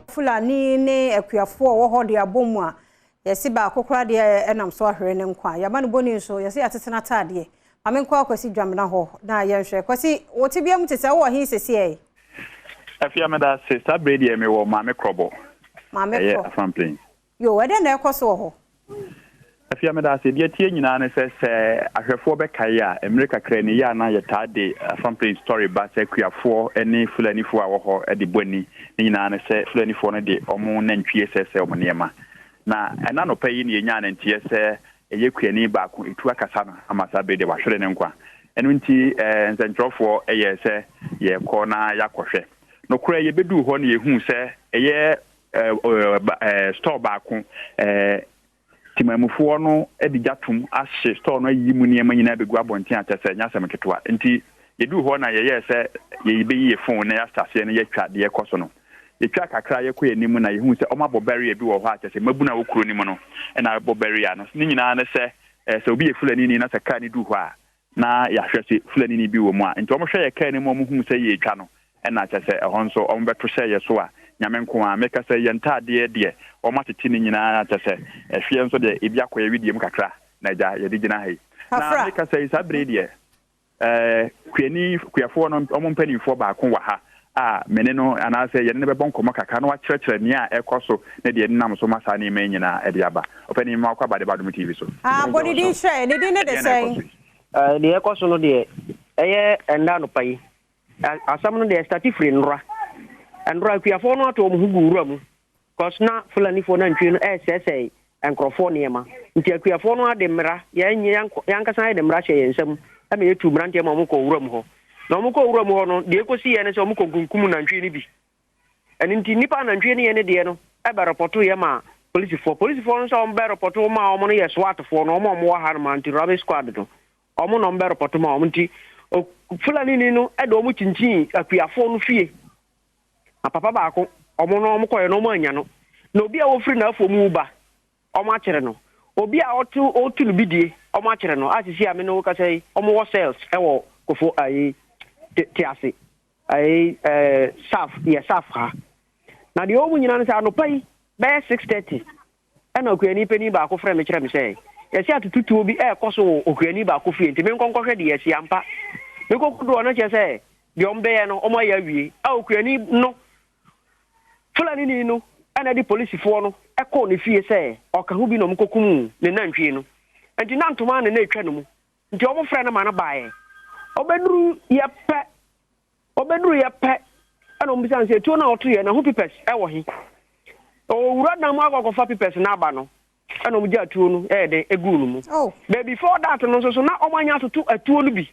Fulani ne akuafoɔ a wɔwɔ hɔ de abɔ mu a, yɛse baako koraa deɛ ɛnam so ahwere ne nkwa. Yɛama no bɔne nso, yɛse yɛatete n'ataadeɛ. Ma menkɔ Kwasi Dwamena hɔ na yɛnhwɛ. Kwasi, wo tebea mu te sɛ wowɔ he seesei? Afia meda ase. Saa bere deɛ mewɔ Maame Krɔbɔ. Maame Ɛyɛ Krɔ. Afram Plains. Yo, ɛdɛn na ɛkɔ so wɔ hɔ? Afia meda ase. Deɛ ɛteɛ nyinaa ne sɛ, sɛ ahwɛfoɔ bɛkae a, mmerɛ kakra ni yɛ a na yɛtaa de Afram Plains story ba sɛ akuafoɔ ne Fulanifoɔ a wɔ hɔ de bɔ ani. Ne nyinaa ne sɛ Fulanifoɔ no de wɔn nantwie sɛesɛe wɔn nneɛma. Na ɛna anɔpa yi na yɛnyaa ne nteɛ sɛ ɛyɛ kuani baako etu akasa no ama saa bere deɛ wahwere ne nkwa. Ɛno nti nsɛntwerɛfoɔ yɛɛ sɛ yɛrekɔ na yɛakɔhwɛ. Nokorɛ yɛbɛduu hɔ na yɛhuu sɛ ɛyɛ store baako temamufoɔ no de gya tom ahye store no ayiyi mu nneɛma nyinaa bɛgu abɔnten a kyerɛ sɛ ɛnyɛ asɛm ketewa. Nti yɛduu hɔ na yɛyɛɛ sɛ yɛbɛyi yɛ phone na yɛahyɛ aseɛ no yɛatwa deɛ ɛkɔ so no. Yɛtwa kakra yɛkɔ yɛn anim na yɛhuu sɛ ɔmo abɔ barrier bi wɔ hɔ a kyerɛ sɛ mmabunu a wɔ kuro no mu no ɛna abɔ barrier no. Ne nyinaa ne sɛ sɛ obi yɛ Fulani ni na sɛ kaa no du hɔ a na yɛahwɛ sɛ Fulani ni bi wɔ mu a. Nti ɔmo hwɛ yɛ kaa no mu, ɔmo huu sɛ yɛretwa no, ɛna kyerɛ sɛ ɛhɔ nso ɔmo bɛto hyɛ yɛ so a Nyame nko a meka sɛ yɛn ntaadeɛ deɛ ɔmo atete ne nyinaa, kyerɛ sɛ ɛhweɛ nso deɛ ebi akɔ yɛ widie mu kakra na agya yɛde gyina ha yi. Na Kafra. meka sɛ saa bere deɛ kuani kuafoɔ no ɔmo mpanimfoɔ baako wɔ ha a mene no anaasɛ yɛne no bɛbɔ nkɔmmɔ kakra na wakyerɛkyerɛ nea ɛkɔ so ne deɛ nenam so ma saa nneɛma yi nyinaa ɛde aba. Ɔpanin, ma wakɔ aba de ba Adom TV so. Ah, bɔ ne din kyerɛ, ne din ne de Ɛdeɛn na ɛkɔ sɛn? so yi? Deɛ ɛkɔ so no deɛ, ɛyɛ ɛnda anɔpa yi. Asɛm no deɛ start firi nnora. Nnora akuafoɔ no ato wɔn ho gu wura mu. Cause na Fulanifoɔ nantwie no ɛresɛesɛe nkurɔfoɔ nneɛma. Nti akuafoɔ no ade mmara, yɛn yɛn ankasa yɛde mmara hyɛ yɛn nsam ɛma yɛtu mmeranteɛ ma wɔn kɔ wura mu hɔ. Na wɔn kɔ wura mu hɔ no, deɛ ekosi yɛ ne sɛ wɔn kɔ nkunkum nantwie no bi. Ɛno nti nnipa a nantwie no yɛ ne deɛ no ɛbɛ report yɛ ma polisifoɔ. Polisifoɔ no nso a wɔn bɛ report ma wɔn no yɛ SWATfoɔ no, wɔn a wɔwɔ ha no ma anti robbery squad no. Wɔn na wɔn bɛ report ma wɔn, nti Fulani ni no ɛde wɔn kyinkyin akuafoɔ no fie. Na papa baako, wɔn no wɔn kɔɛ no wɔn anya no. Na obi a wɔfiri n'afuo mu ba, wɔn akyerɛ no. Obi a ɔtu ɔtu no bidie, wɔn akyerɛ no. A sisi a me ne wo kasa yi, wɔn wɔ cells ɛwɔ kofo ayi te te ase ayi saf yɛ saf ha. Na deɛ wɔn nyinaa no sɛ anɔpa yi bɛyɛ 6:30 ɛna okuani panin baako frɛ me kyerɛ me sɛ yɛsi atututuo bi ɛɛkɔ so wɔ okuani baako fie, nti menkɔ nkɔhwɛ deɛ yɛsi ampa. Mekɔkɔ do ɔno kyerɛ sɛ deɛ ɔmo bɛyɛ no ɔmo ayɛ awie a okuani no Fulani ni no ɛna de polisifoɔ no ɛkɔɔ ne fie sɛ ɔka ho bi na ɔmo kɔkum ne nantwie no. Nti na ntoma ne na etwa no mu, nti ɔmo frɛ no ma no baeɛ. Ɔbɛduru yɛ pɛ, ɔbɛduru yɛ pɛ ɛna ɔmo bisa no sɛ etuo no a ɔto yɛ na ho papers ɛwɔ he. Owura dan mu akɔkɔfa papers n'aba no ɛna ɔmo gye atuo no ɛyɛ den egu no mu. Oh. But before that no nso so na ɔmo anya atoto atuo no bi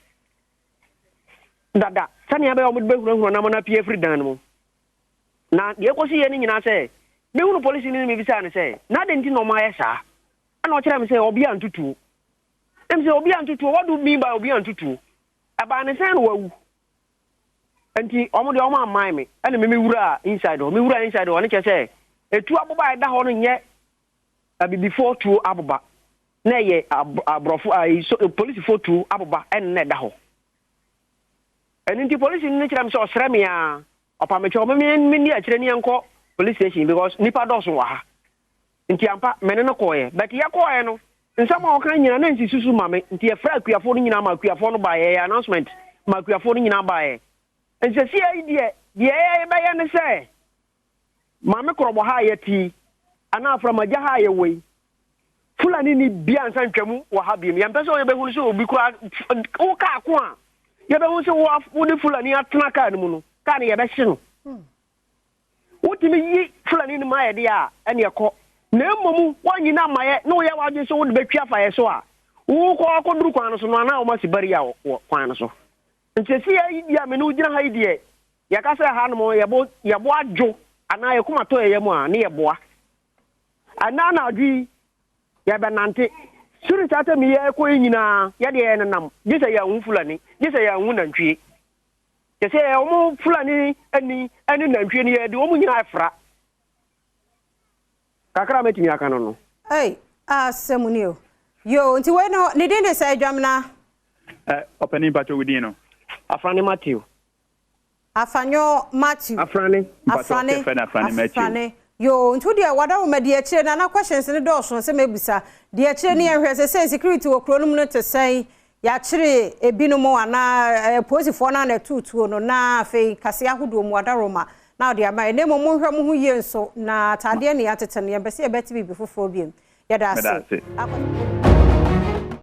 dada sɛnea ɛbɛyɛ ɔmo de bɛhurahura nam no apue afiri dan no mu. Na deɛ ɛkɔsi yɛ no nyinaa sɛ mehunu polisi no ne mebisa no sɛ na adɛn nti na ɔmo ayɛ saa, ɛna ɔkyerɛ me sɛ ɔbea ntutuo. Ɛm sɛ ɔbea ntutuo, what do you mean by ɔbea ntutuo? Ɛbaa ne sɛn na wawu? Nti ɔmo deɛ ɔmo aman me ɛna me mewura inside hɔ. Mewura inside hɔ ne kyerɛ sɛ etu aboba a ɛda hɔ no nyɛ abibifoɔ tuo aboba, na ɛyɛ aborɔfo ayi so polisifoɔ tuo aboba ɛna na ɛda hɔ. Ɛno nti polisi no kyerɛ me sɛ ɔsrɛ me a ɔpamekyɛ ɔmo me ni akyerɛ ni yɛnkɔ police station because nipa dɔɔso wɔ ha. Nti ampa mene no kɔɔyɛ, but yɛkɔɔyɛ no nsɛm a ɔka nyinaa na nsi susu ma me. Nti yɛfrɛ akuafoɔ no nyinaa ma akuafoɔ no baeɛ, yɛyɛ announcement ma akuafoɔ no nyinaa baeɛ. Nsɛsia yi deɛ deɛ yɛbɛyɛ ne sɛ Maame Korɔbɔ ha a yɛte anaa Aframagya ha a yɛwɔ yi, Fulani ni bia nsa ntwamu wɔ ha biom. Yɛmpɛ sɛ yɛbɛhunu sɛ obi koraa wo kaa ko a yɛbɛhu sɛ wode Fulani atena kaa no mu no, kaa no yɛbɛhye no. Wotumi yi Fulani no ma yɛ deɛ a ɛne ɛkɔ, na mmom woanyina amayɛ na woyɛ w'adwene sɛ wode bɛtwi afa yɛ so a wokɔ akɔduru kwan no so no anaa wɔma si bari a wɔ kwan no so. Nti sɛ yi deɛ a me ne wo gyina ha yi deɛ, yɛka sɛ ha nom yɛbo yɛbo adwo anaa yɛkoma tɔ yɛyɛ mu a ne yɛboa anaa anadwo yi yɛbɛnante siri saa sɛ meyɛ kɔ yi nyinaa yɛdeɛ yɛnenam gye sɛ yɛanhu Fulani, gye sɛ yɛanhu nantwie. Kyɛ sɛ ɔmo Fulani ani ne nantwie no yɛde ɔmo nyinaa ɛfra kakra a mɛtumi aka no. Ei, asɛm ni o. Yo, nti wei no ne din de sɛ Adwamena? Ɔpanin, mpakyɛ wo din no? Afrane Matthew. Afanyo Matthew. Afrane. Afrane. Afrane. Yoo, nti deɛ wadaroma deɛ akyire na na questions no dɔɔso sɛ mɛbusa. Deɛ akyire ne yɛhwɛ sɛ sɛ security wɔ kuro no mu no te sɛn, yɛakyere ebinom anaa polisifoɔ no na ɛtutuo no, na afei kase ahodoɔ mu wadaroma na ɔde ama yɛ. Na mmom monhwɛ mo ho yie nso na ataadeɛ ne yɛatete no, yɛmpɛ sɛ yɛbɛte biribi foforɔ biom. Yɛda ase.